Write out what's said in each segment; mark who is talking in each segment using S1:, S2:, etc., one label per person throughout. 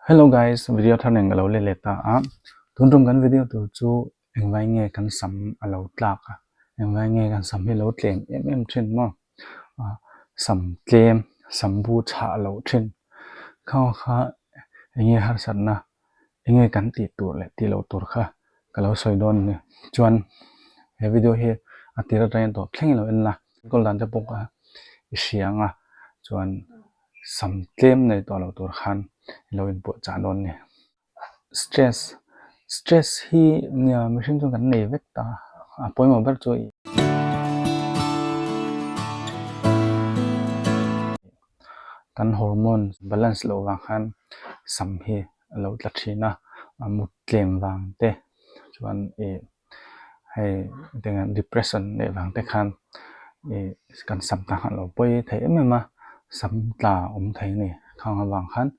S1: Hello guys, video thar nen ka lo let leh ta a, tun tum kan video tur chu engvai nge kan sam a lo tlak a, engvai nge kan sam hi a lo tlem em em thin maw, sam tlem, sam bu chhah loh thin kha kha enge harsatna enge kan tih tur leh tih loh tur kha ka lo sawi dawn a ni. Chuan he video hi a tir atangin tawp thleng i lo en la, enkawl dan te pawh kha i hria ang a, chuan sam tlem nei tawh loh tur khan i lo inpuahchah dawn a ni. Stress, Stress hi nia mihring chuan kan nei vek ta a, pawimawh ber chu kan hormone balance loh vang khan sam hi a lo tla thin a, a mut tlem vang te chuan ih hei tinge depression neih vang te khan ih kan sam ta khan a lo pawi thei em em a, sam tla a awm thei a ni khang avang khan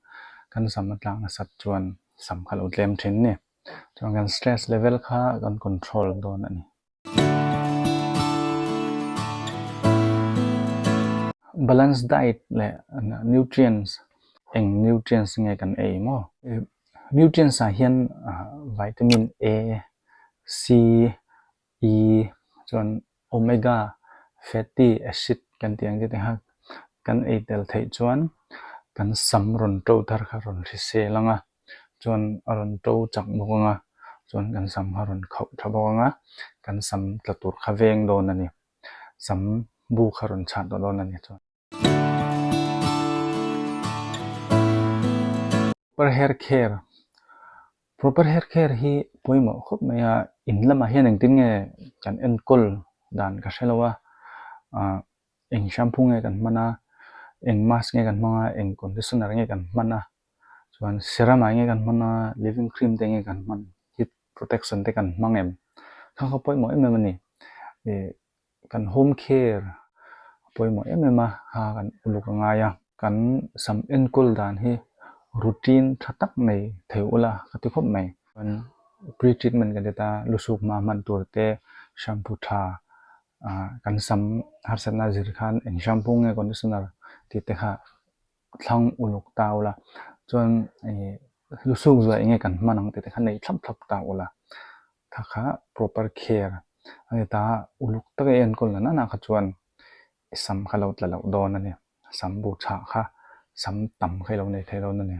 S1: kan sam a tlak nasat chuan sam kha a lo tlem thin a ni chuan kan stress level kha kan control dawn a ni. Balance diet leh nutrients eng nutrients nge kan ei maw? Nutrients ah hian vitamin A, C, E chuan omega fatty acid kan tih ang chi te kha kan ei tel theih chuan kan sam rawn to thar kha rawn hrisel ang a. Chuan a rawn to chak bawk ang a, chuan kan sam kha a rawn khauh tha bawk ang a, kan sam tla tur kha veng dawn a ni. Sam bu kha a rawn chhat tawh dawn a ni chuan. Proper hair care, Proper hair care hi pawimawh khawp mai a, in lamah hian engtin nge kan enkawl dan ka hre lo a, ah eng shampoo nge kan hman a, eng mask nge kan hmang a, eng conditioner nge kan hman a. Chuan serum ah enge kan hman a, living cream te enge kan hman, heat protection te kan hmang em? Kha kha pawimawh em em a ni. Ih kan home care a pawimawh em em a, kha kan uluk a ngai a. Kan sam enkawl dan hi routine tha tak nei thei ula ka ti khawp mai. Chuan pre treatment kan ti ta, lusuk hma hman tur te, shampoo tha ah kan sam harsatna zir khan eng shampoo nge conditioner tih te kha thlang uluk ta ula chuan ih lusuk zuah enge kan hman ang tih te kha nei thlap thlap ta ula kha kha proper care a ni ta uluk taka i enkawl na nana kha chuan i sam kha lo tla loh dawn a ni sam bu chhah kha sam tam kha i lo nei thei dawn a ni.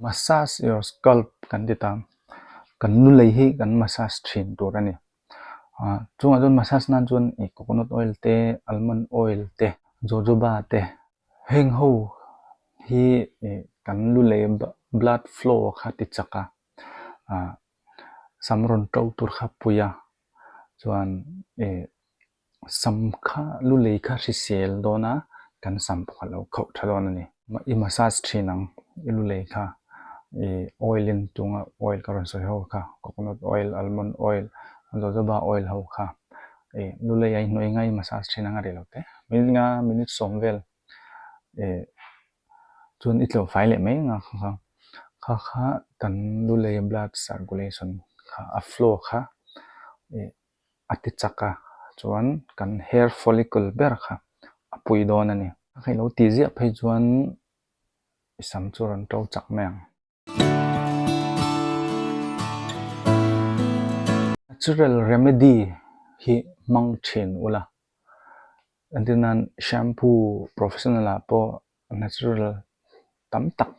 S1: Massage your scalp kan ti ta kan lu lei hi kan massage thin tur a ni. Chungah chuan massage nan chuan ih coconut oil te almond oil te jojoba te heng ho hi ih kan lu leh blood flow kha ti chak a ah sam rawn to tur kha pui a chuan ih Sam kha lu lei kha hrisel dawn a, kan sam pawh kha lo khauh tha dawn a ni. I massage thin ang, i lu lei kha i oil in tunga oil ka rawn sawi ho kha coconut oil, almond oil, jojoba oil ho kha i lu lei a i hnuai ngai massage thin ang a rih lo te. Minute nga minute sawm vel i chuan i tleuh fai leh mai ang a kha kha. Kha kha kan lu lei blood circulation kha a flow kha i. a ti chak a chuan kan hair follicle ber kha a pui dawn a ni. A hei lo tih ziah phei chuan i sam chu a rawn to chak mai ang. Natural remedy hi hmang thin ula, entir nan shampoo professional ah pawh natural tam tak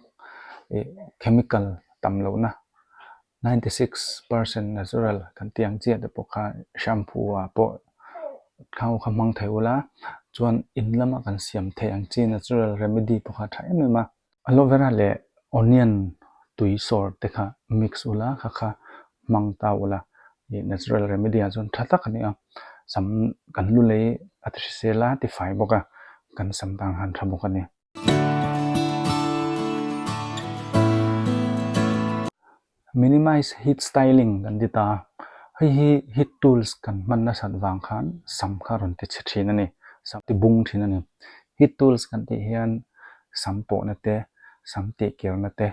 S1: ih chemical tam lohna 96% natural kan tih ang chiah te pawh kha shampoo ah pawh thau kha hmang thei ula chuan in lama kan siam theih ang chi natural remedy pawh kha a tha em em a. Aloe vera leh onion tui sawr te kha mix ula kha kha hmang ta ula ih natural remedy ah chuan tha tak a ni a sam kan lu lei a ti hrisel a ti fai bawk a kan sam tan khan tha bawk a ni. Minimize heat styling kan ti ta hei hi heat tools kan hman nasat vang khan sam kha rawn ti chhe thin a ni sam ti bung thin a ni heat tools kan tih hian sam pawhna te sam tih kirna te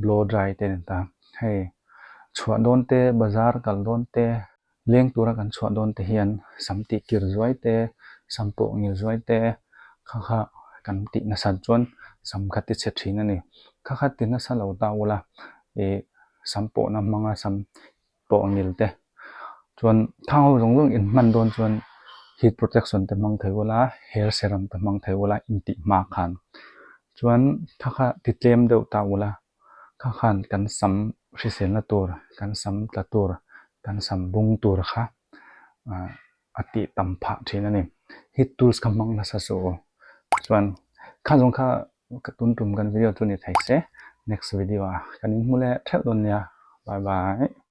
S1: blow dry te a ni ta hei chhuah dawn te bazar kal dawn te leng tura kan chhuah dawn te hian sam tih kir zuai te sam pawh ngil zuai te kha kha. kan tih nasat chuan sam kha ti chhe thin a ni. Kha kha ti nasa lo ta ula ih sam pawhna hmanga sam pawh ngil te chuan thang ho zawng zawng in hman dawn chuan heat protection te hmang thei ula hair serum te hmang thei ula intih hma khan chuan kha kha ti tlem deuh ta ula kha khan kan sam hriselna tur kan sam tla tur kan sam bung tur kha ah a tih tam phah thin a ni. Heat tools kha hmang nasa suh u. Chuan kha zawng kha ka tun tum kan video chu ni thei se next video ah kan inhmu leh theuh dawn nia. Bye bye.